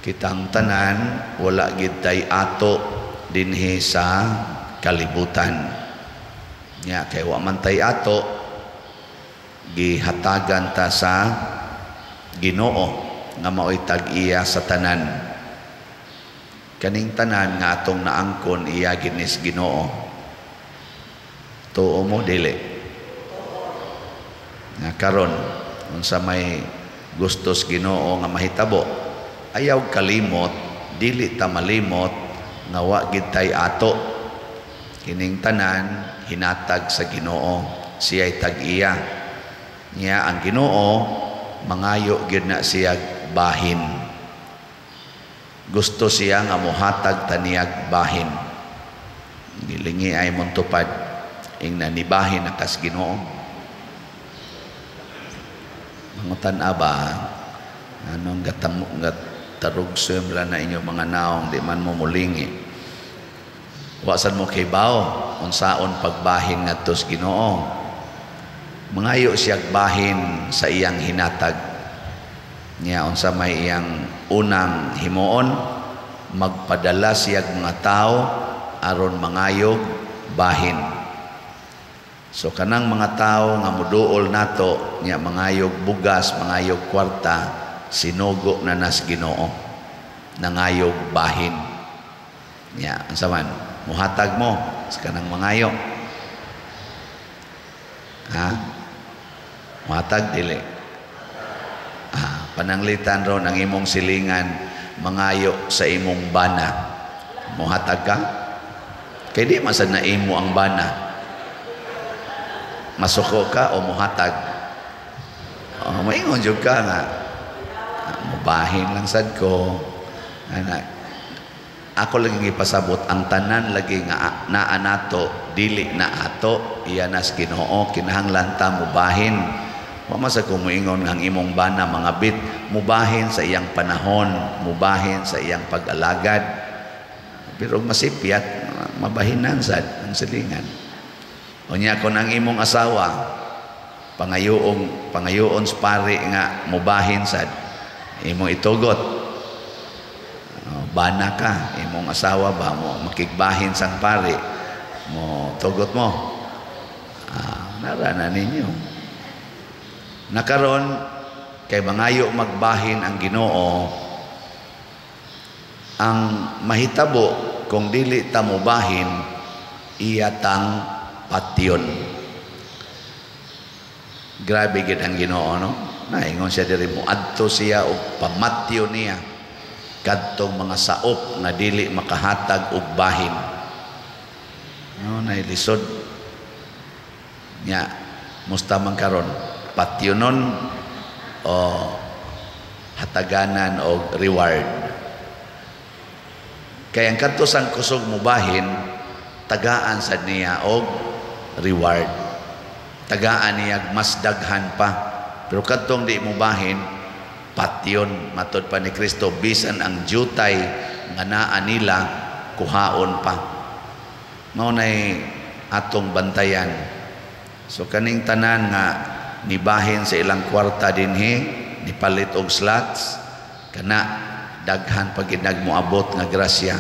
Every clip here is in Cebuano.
Kitang tanan wala gid tay ato dinhi sa kalibutan. Nya kay wa man tay ato, gihatagan ta sa Ginoo nga maoy tag-iya sa tanan. Kaning tanan nga atong naangkon, iya ginis Ginoo. Tuo mo, dili? Nga karon, unsa may gustos Ginoo nga mahitabo, ayaw kalimot, dili ta malimot nga wa gid tay ato. Kining tanan hinatag sa Ginoo, siya'y tag-iya. Nya ang Ginoo mangayo gyud na siya bahin. Gusto siya nga mohatag taniyag bahin. Gilingi ay montupad ing nanibahin na kas Ginoo. Mangutan aba, anong gatam gatarugso na inyo mga naong, di man mo mulingi. Wasan mo kay bao unsaon pagbahin ngadto sa Ginoo. Mangayo siyag bahin sa iyang hinatag. Nya unsa may iyang unang himuon? Magpadala siyag mga tao aron mangayog bahin. So kanang mga tao nga muduol nato nya mangayog bugas, mangayog kwarta, sinugo na nas Ginoo, nangayog bahin. Nya unsa man muhatag mo sa kanang mangayo? Ha, muhatag, dili? Ah, pananglitan ron ang imong silingan mangayo sa imong bana, muhatag ka? Kay di man sad na imo ang bana. Masuko ka o muhatag? Oh, maingon jud ka nga, ah, mubahin lang sad ko. Ana, ako lagi gipasabot, ang tanan lagi nga naa nato dili na ato, iya nas Ginoo, kinahanglan ta mubahin. Wa man sa kumuingon ang imong bana mga bit, mubahin sa iyang panahon, mubahin sa iyang pag-alagad. Pero masipyat, mabahinan sad ang silingan. Unya kon ang imong asawa pangayoong pangayoon sa pari nga mubahin sad, imong itugot? Oh, bana ka, imong asawa ba mo makigbahin sang pari, mo tugot mo? Ah, nara na ninyo. Nakaron kay mangayo magbahin ang Ginoo, ang mahitabo kung dili ta mobahin, iya tang patyon. Grabe gid ang Ginoo, no? Naingon siya diri, moadto siya og pamatyo niya kadtong mga saop nga dili makahatag og bahin. No, nailisod. Nya musta man karon, patyonon o hataganan og reward? Kay ang kadto sang kusog mubahin, tagaan sad niya og reward, tagaan niya mas daghan pa. Pero kadtong di mubahin, patyon. Matod pa ni Kristo, bisan ang jutay nga naa nila kuhaon pa. Mao nay atong bantayan. So kaning tanan nga nibahin sa ilang kwarta dinhi, nipalit og slots kana, daghan pag moabot nga grasya.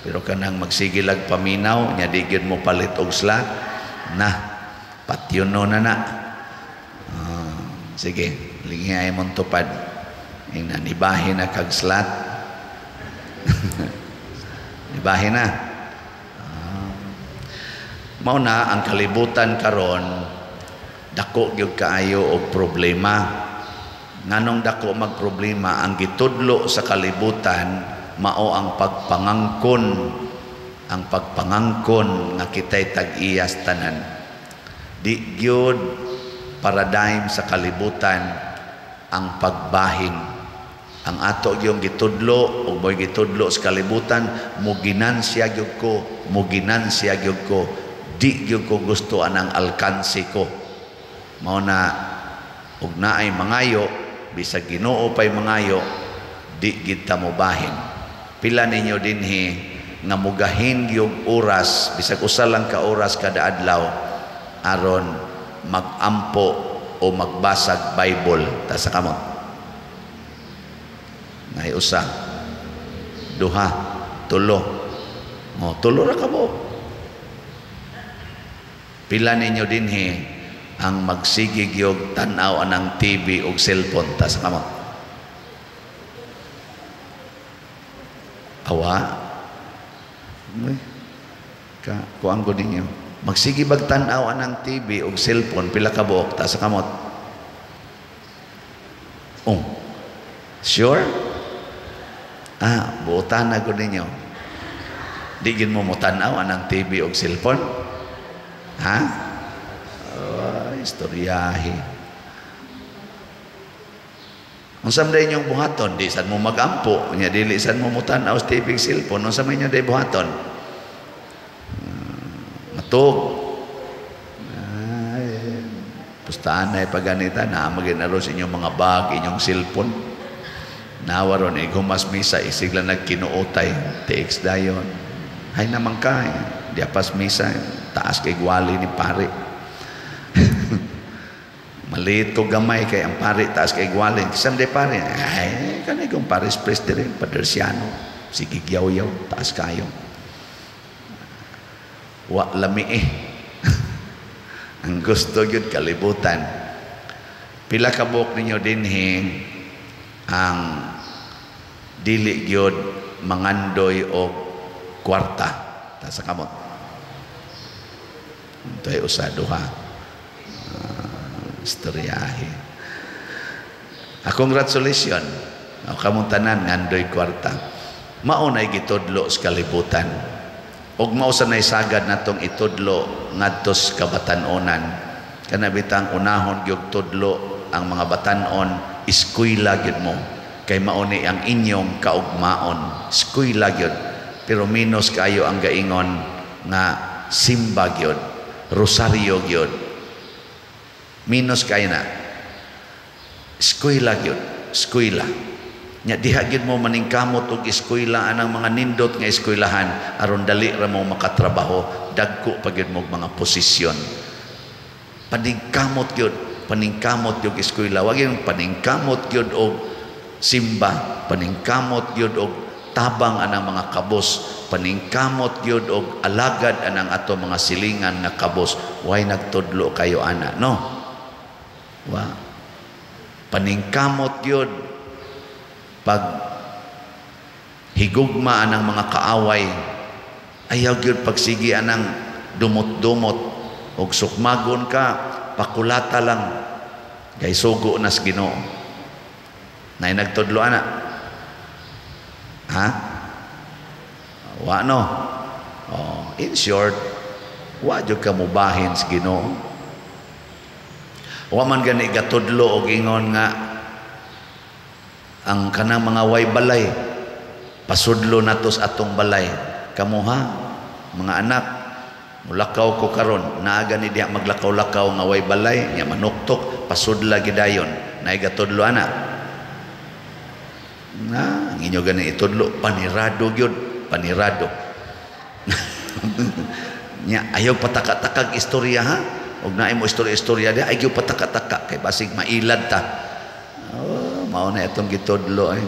Pero kanang magsigilag paminaw nya di gyud mo palit og slot na, patyono na na. Sige, lingi mong tupad ing nibahin na kag slot. Nibahin na. Mao na ang kalibutan karon dako gyud kaayo og problema. Nganong dako magproblema? Ang gitudlo sa kalibutan mao ang pagpangangkon, ang pagpangangkon nga kitay tag-iyas tanan. Di gyud paradigm sa kalibutan ang pagbahin. Ang ato gyud gitudlo ug mo'y gitudlo sa kalibutan, mo ginansya gyud ko, mo ginansya gyud ko, di gyud ko gusto anang alkansi ko. Mao na ug naay mangayo, bisag Ginoo pay mangayo, di gid ta mobahin. Pila ninyo dinhi nga mugahin gyud oras, bisag usa lang ka oras kada adlaw, aron magampo o magbasag Bible? Ta sa kamot. Nay usa. Duha, tulo. Oh, tulo ra ka buok. Pila ninyo dinhi ang magsigig og tan-aw anang TV og cellphone? Tas kamot. Awa. Uy. Ka kuang ko ninyo. Magsige bag tan-aw anang TV og cellphone, pila ka buok? Tas kamot. Oh. Sure? Ah, buotan na ko ninyo. Di gin mo motan-aw anang TV og cellphone? Ha? Oh, istoryahe. Unsa man inyong buhaton? Di sad mo magampo, nya dili sad mo motan-aw sa TV ug cellphone, unsa man inyo day buhaton? Matug. Ay, pustahan na paganita na magin aron sa inyong mga bag, inyong cellphone. Nawa ron, igumas misa, isigla nagkinuotay, TX dayon. Hay naman ka, eh. Di apas misa, taas kay gwali ni pare. Maliit ko gamay kay ang pare, taas kay gwali. Kisam di pare, ay, kanay kong pares pres dire, padersiano. Sige gyaw-yaw, taas kayo. Wa lami eh. Ang gusto yun, kalibutan. Pila ka buok ninyo dinhi ang dili gyud mangandoy og kwarta? Ta sa kamot. Ito ay usa, duha. Istoryahe. Congratulations. O kamong tanan ngandoy kwarta. Mao nay gitudlo sa kalibutan. Og mao sa nay sagad natong itudlo ngadto sa kabatan-onan. Kana bitang unahon gyud tudlo ang mga batan-on, eskwela gyud mo. Kay mao ni ang inyong kaugmaon. Eskwela gyud. Pero minus kayo ang gaingon nga simba gyud, rosaryo gyud. Minus kayo na. Eskwela gyud, eskwela. Nya diha gyud mo maningkamot og eskwela anang mga nindot nga eskwelahan aron dali ra mo makatrabaho, dagko pa gyud mo mga posisyon. Paningkamot gyud, paningkamot gyud eskwela, wag yung paningkamot gyud og simba, paningkamot gyud og tabang anang mga kabos, paningkamot gyud og alagad anang ato mga silingan nga kabos. Way nagtudlo kayo ana, no? Wa. Paningkamot gyud pag higugma anang mga kaaway, ayaw gyud pagsigi anang dumot-dumot og sukmagon ka, pakulata lang kay sugo nas Ginoo. Nay nagtudlo ana? Ha? Wa no? Oh, in short, wa jud ka mubahin sa Ginoo. Wa man gani gatudlo og ingon nga ang kanang mga way balay pasudlo nato sa atong balay. Kamuha mga anak, mulakaw ko karon, naa gani diha maglakaw-lakaw nga way balay, nya manuktok, pasudla gidayon. Nay gatudlo ana? Na, ang inyo gani itudlo panirado gyud, panirado. Nya ayaw pataka-takag istorya ha. Og naay mo istorya-istorya diha, ayaw pataka-taka kay basig mailad ta. Oh, mao na itong gitudlo eh.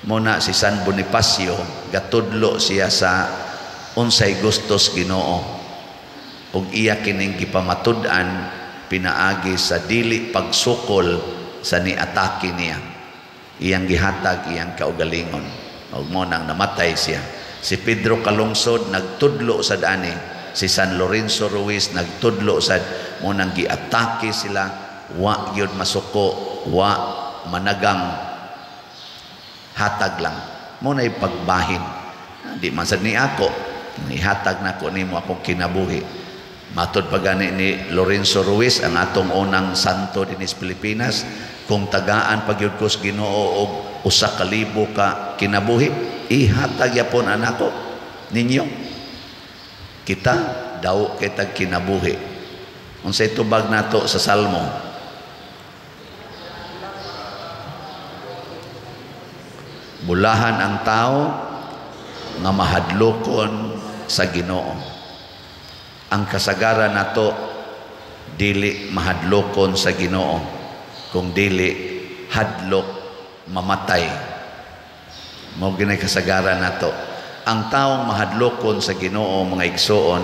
Mo na si San Bonifacio gatudlo siya sa unsay gustos Ginoo. Og iya kining gipamatud-an pinaagi sa dili pagsukol sa niatake niya. Iyang gihatag iyang kaugalingon. Og mo nang namatay siya. Si Pedro Calungsod nagtudlo sa dani. Si San Lorenzo Ruiz nagtudlo sad, mo nang giatake sila, wa gyud masuko, wa managang, hatag lang. Mo nay pagbahin. Di man sad ni ako, ihatag nako nimo akong kinabuhi. Matod pa gani ni Lorenzo Ruiz, ang atong unang santo dinhi sa Pilipinas, kung tagaan pagyud ko sa Ginoo og 1,000 ka kinabuhi, ihatag yapon anako ninyo. Kita daw kitag kinabuhi. Unsay tubag nato sa Salmo? Bulahan ang tao nga mahadlokon sa Ginoo. Ang kasagaran nato dili mahadlokon sa Ginoo, kung dili hadlok mamatay. Mao ginay kasagaran nato. Ang taong mahadlokon sa Ginoo, mga igsoon,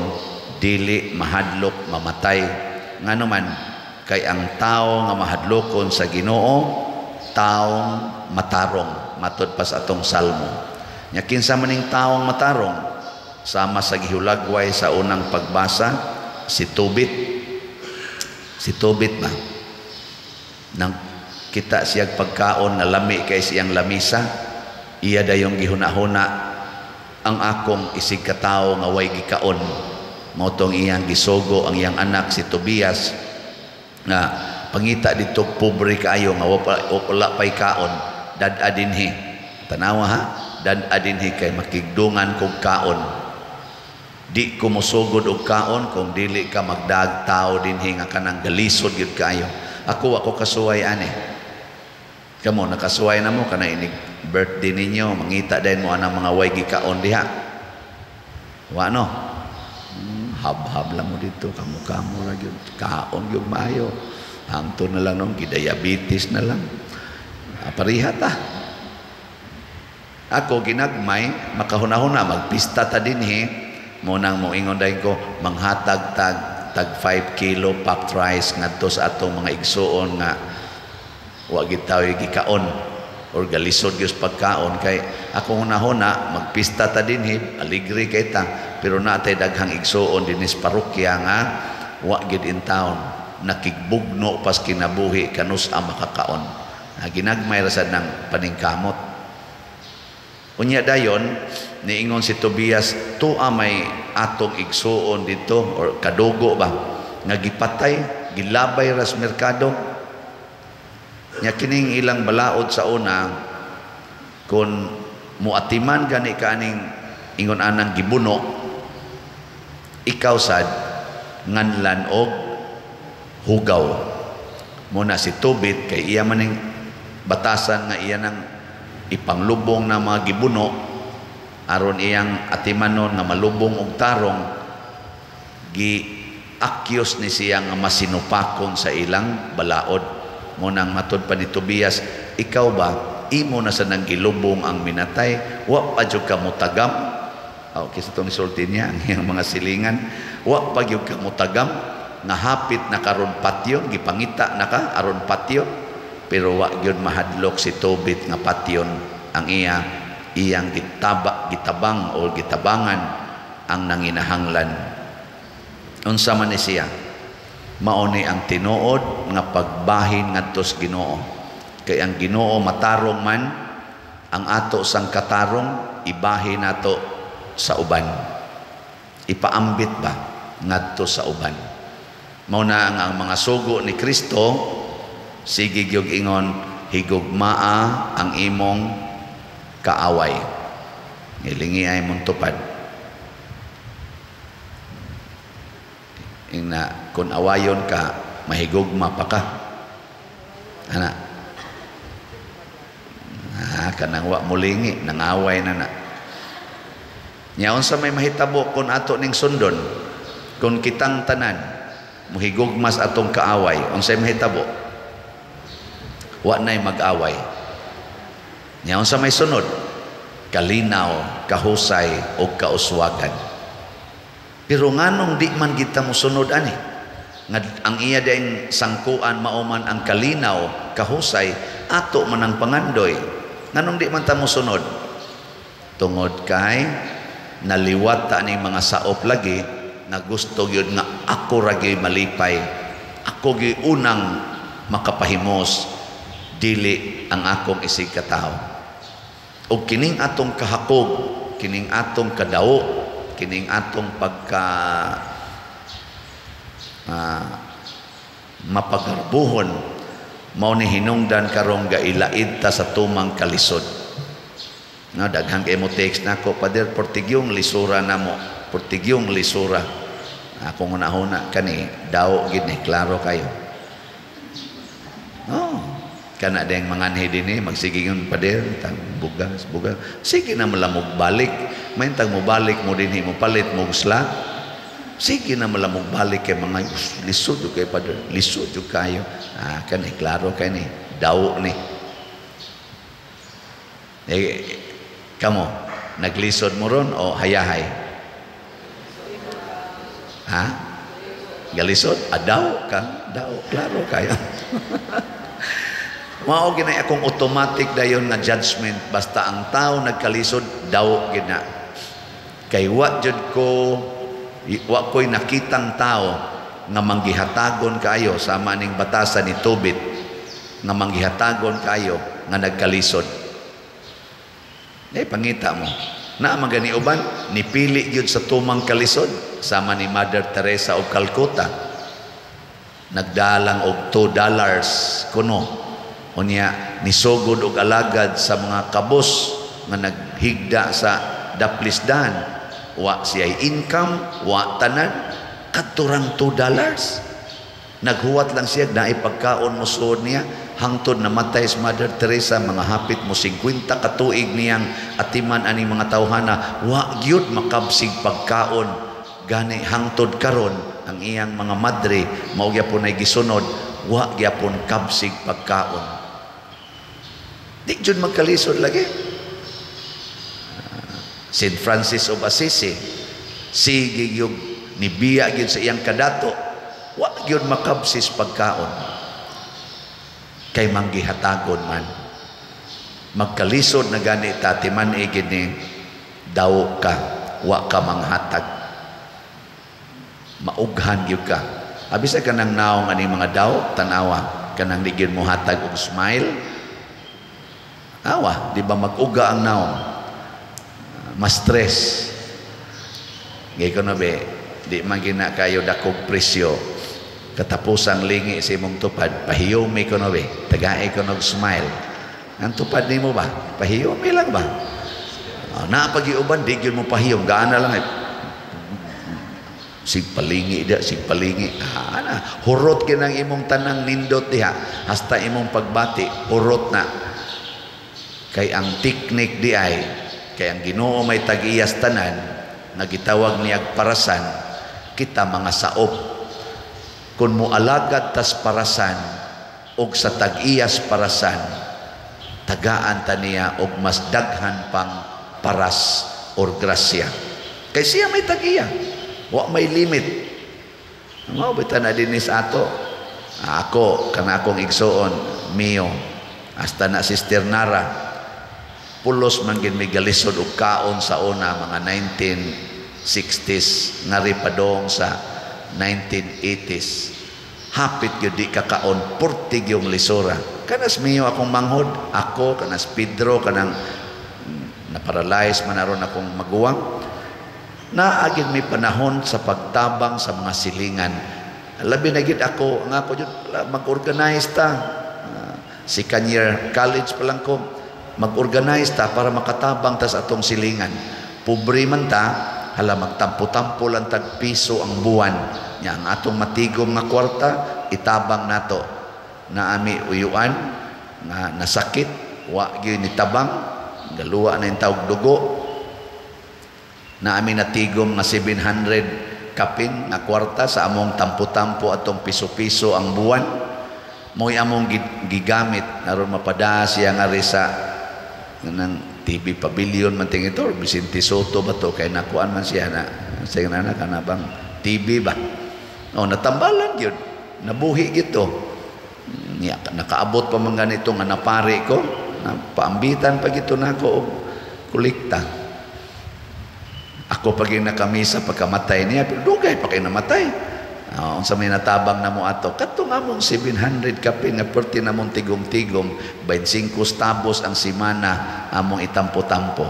dili mahadlok mamatay. Ngano man? Kay ang tao nga mahadlokon sa Ginoo, taong matarong, matod pa sa atong salmo. Nya kinsa man ning taong matarong? Sama sa gihulagway sa unang pagbasa, si Tobit. Si Tobit ba? Nang kita siyag pagkaon nga lami kay siyang lamisa, iya dayong gihuna-huna, ang akong isig katawo nga way gikaon. Mao tong iyang gisugo ang iyang anak si Tobias nga pangita dito pobre kaayo nga wala pay kaon, dad-a dinhi. Tanawa ha, dad-a dinhi kay makigdungan kog kaon. Di ko mosugod og kaon kung dili ka magdag tao dinhi nga kanang galisod gyud kaayo. Ako ako kasuway ani. Kamo nakasuway na mo kana inig birthday ninyo, mangita dayon mo anang mga way gikaon diha. Wa no? Hab-hab lang mo dito, kamo-kamo ra gyud, kaon gyud maayo. Hangtod na lang nung gidiabetes na lang. Pareha ta. Ako ginagmay makahuna-huna magpista ta dinhi, mo nang moingon dayon ko manghatag tag tag 5 kilo packed rice ngadto sa atong mga igsuon nga wa gid taoy gikaon or galisod gyud pagkaon, kay ako hunahuna magpista ta dinhi, aligre kay ta, pero natay daghang igsuon dinhi sa parokya nga wa gid in town, nakigbugno pas kinabuhi kanus ang makakaon. Ginagmay ra sad ng paningkamot. Unya dayon niingon si Tobias, tuwa may atong igsuon dito or kadugo ba nga gipatay, gilabay ras merkado. Nya kining ilang balaod sa una, kung muatiman gani ka aning ingon anang gibuno, ikaw sad nganlan og hugaw. Muna si Tobit kay iya maning batasan nga iya nang ipanglubong na mga gibuno aron iyang atimanon nga malubong og tarong, gi akyos ni siya nga masinupakon sa ilang balaod. Munang matod pa ni Tobias, ikaw ba imo na sa nang gilubong ang minatay, wa pa jud ka mutagam? Oh, kisa itong isulti niya ang iyang mga silingan, wa pa jud ka mutagam nga hapit na karon patyon, gipangita na ka aron patyon. Pero wa gyud mahadlok si Tobit nga patyon ang iya iyang gitabang o gitabangan ang nanginahanglan. Unsa man ni siya? Mao ni ang tinuod nga pagbahin ngadto sa Ginoo. Kay ang Ginoo matarong man, ang ato sang katarong ibahin nato sa uban. Ipaambit ba ngadto sa uban. Mao na ang mga sugo ni Kristo sige gyud ingon, higugmaa ang imong kaaway. Ngilingi ay mong tupad. Ina kun awayon ka, mahigugma pa ka. Ana. Ah, kanang wa mulingi, nangaway na na. Nya unsa may mahitabo kun ato ning sundon? Kun kitang tanan muhigugmas atong kaaway, unsay mahitabo? Wa nay mag-away. Nya unsa may sunod? Kalinaw, kahusay ug kauswagan. Pero nganong di man kita mosunod ani? Nga ang iya ding sangkuan mao man ang kalinaw, kahusay, ato man ang pangandoy. Nganong di man ta mosunod? Tungod kay naliwat ta ning mga saop lagi nga gusto gyud nga ako ra gyud malipay. Ako gyud unang makapahimos, dili ang akong isig katawo. Og kining atong kahakog, kining atong kadawo, kining atong pagka mapagarbuhon, mao ni hinungdan karong gailaid ta sa tumang kalisod. Nga daghang kay mo text nako, Pader, portigyong lisura namo, portigyong lisura. Akong hunahuna kani daw gid ni klaro kayo. Oh, kana dayang manganhi dinhi magsigingon, Pader, tang bugas, bugas. Sige na malamog balik. Maintang mo balik mo dinhi mo palit mo sla. Sige na malamog balik kay mga lisod jud kay Pader, lisod jud kayo. Ah, kani klaro kay ni daw ni. Eh, Kamo, naglisod mo ron o hayahay? Ha? Galisod? Adaw ka? Daw, klaro kayo. Mao ginay akong automatic dayon nga judgment, basta ang tao nagkalisod, daw gina. Kay wa jud ko, wa ko'y nakitang tao nga manggihatagon kaayo sama ning batasan ni Tobit, nga manggihatagon kaayo nga nagkalisod. Eh, pangita mo. Na man gani uban nipili gyud sa tumang kalisod sama ni Mother Teresa of Calcutta. Nagdalang og $2 kuno. Unya nisugod og alagad sa mga kabos nga naghigda sa daplisdan. Wa siya income, wa tanan, kadturang $2. Naghuwat lang siya, naipagkaon mo suod niya, hangtod namatay si Mother Teresa, mga hapit mo 50 katuig niyang atiman ani mga tawhana, wa gyud makabsig pagkaon. Gani hangtod karon ang iyang mga madre mao gyapon ay gisunod, wa gyapon kabsig pagkaon. Di jud magkalisod lagi. Saint Francis of Assisi, sige gyud nibiya gyud sa iyang kadato, wa gyud makabsis pagkaon. Kay manggihatagon man. Magkalisod na gani ta, timan gini, daw ka, wa ka manghatag. Maughan gyud ka. Abisa ka nang naong ani mga daw, tanawa, kanang di gyud mo hatag og smile. Awa, di ba mag-uga ang naong? Mas stress. Gay ko na be, di man gina kayo dakog presyo. Katapusang lingi sa imong tupad, pahiyumi ko na be, tagae ko nog smile. Ang tupad nimo ba? Pahiyumi lang ba? Oh, napagiuban, di gyud mo pahiyom, gaana lang ay. Sig palingi dia, sig palingi. Ah, na, hurot kinang imong tanang nindot diha, hasta imong pagbati, hurot na. Kay ang teknik di ay, kay ang Ginoo may tag-iyas tanan, nagitawag niyag parasan, kita mga saop. Kung mo alagad tas parasan, og sa tag-iyas parasan, tagaan ta niya og mas daghan pang paras or grasya. Kay siya may tag-iya, wa may limit. Mao bita na dinis ato. Ako, kana akong igsuon, mio, hasta na Sister Nara, pulos man gin may galisod og kaon sa una, mga 1960s, ngari padong sa 1980s. Hapit gyud di kakaon, purtig yung lisura. Kanas mio akong manghod, ako, kanas Pedro, kanang naparalyze man aron akong maguwang. Naagin may panahon sa pagtabang sa mga silingan. Labi na gid ako, nga ako jud mag-organize ta. Second year college pa lang ko, mag-organize ta para makatabang ta sa atong silingan. Pobre man ta, hala magtampo-tampo lang tag piso ang buwan. Nya ang atong matigom nga kwarta itabang nato. Naami uyuan nga nasakit, wa gyud nitabang, galuwa na yung tawag dugo. Naami natigom nga 700 kapin nga kwarta sa among tampo-tampo atong piso-piso ang buwan. Mo'y among gigamit aron mapada siya nga risa ng TV Pavilion man ting ito, Vicente Soto ba to, kay nakuan man siya na sa na kana bang TV ba. O natambalan gyud, nabuhi gito. Nya nakaabot pa man ganito nga napare ko, napaambitan pa gito nako og kolekta. Ako pag yung nakamisa pagkamatay niya, pero dugay pa kay namatay. Unsa may natabang na mo ato, katong among 700 kapin nga perti namong tigom-tigom, 25 tabos ang simana among itampo-tampo.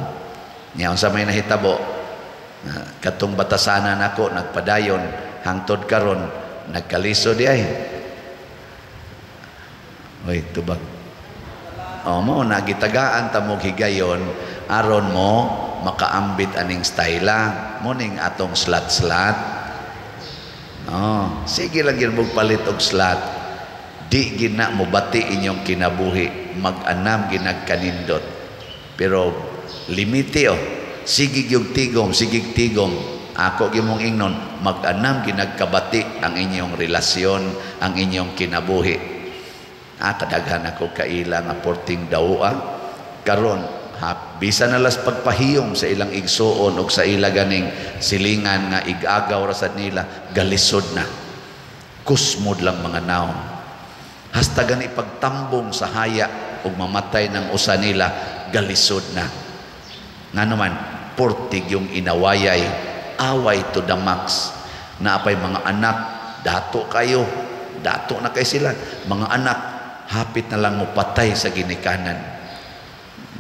Nya unsa may nahitabo, katong batasanan nako nagpadayon hangtod karon nagkaliso di ay. Oy, tubag. O mo nagitagaan ta mo higayon aron mo makaambit aning styla mo ning atong slat-slat. Oh, sige lang gyud mo palit og slat. Di gina mo bati inyong kinabuhi, mag-anam ginagkanindot. Pero limite oh. Sige gyud tigom, sige tigom. Ako gyud mong ingnon, mag-anam ginagkabati ang inyong relasyon, ang inyong kinabuhi. Ah, kadaghan ako kaila nga porting dawa. Karon Ha, bisan na las pagpahiyom sa ilang igsuon og sa ila ganing silingan nga igagaw ra sad nila, galisod na. Kusmod lang mga naong. Hasta gani pagtambong sa haya ug mamatay ng usa nila, galisod na. Ngano man, purtig yung inawayay, away to the max. Naapay mga anak, dato kayo, dato na kay sila. Mga anak, hapit na lang mo patay sa ginikanan.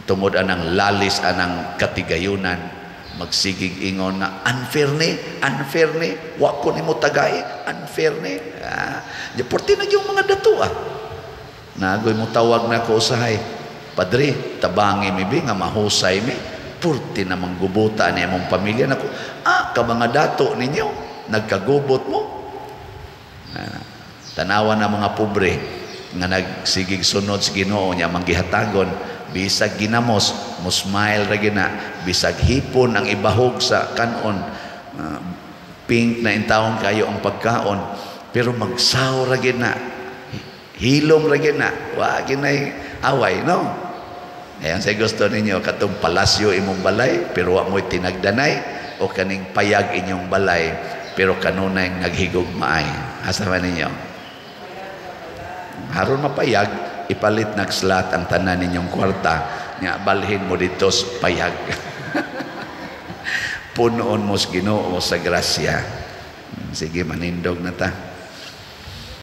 Tungod anang lalis anang katigayunan, magsigig ingon nga unfair ni, unfair ni, wa ko nimo tagay, unfair ni. Ah, di porti na yung mga dato ah. Nagoy mo tawag na ko usahay. "Padre, tabangi mi bi nga mahusay mi. Purti na manggubuta ni among pamilya nako." "Ah, ka mga dato ninyo, nagkagubot mo." Ah, tanawa na mga pobre nga nagsigig sunod sa Ginoo niya manggihatagon, bisag ginamos mo, smile ra gina, bisag hipon ang ibahog sa kanon, pink na intawon kayo ang pagkaon, pero magsaw ra gina, hilom ra gina, wa ginay away, no? Ayan, sa gusto ninyo, katong palasyo imong balay pero wa mo'y tinagdanay, o kaning payag inyong balay pero kanunay naghigugmaay? Asa man ninyo? Haron mapayag, ipalit nagslot ang tanan ninyong kwarta nga balhin mo dito sa payag. Punoon mo sa Ginoo sa grasya. Sige, manindog na ta.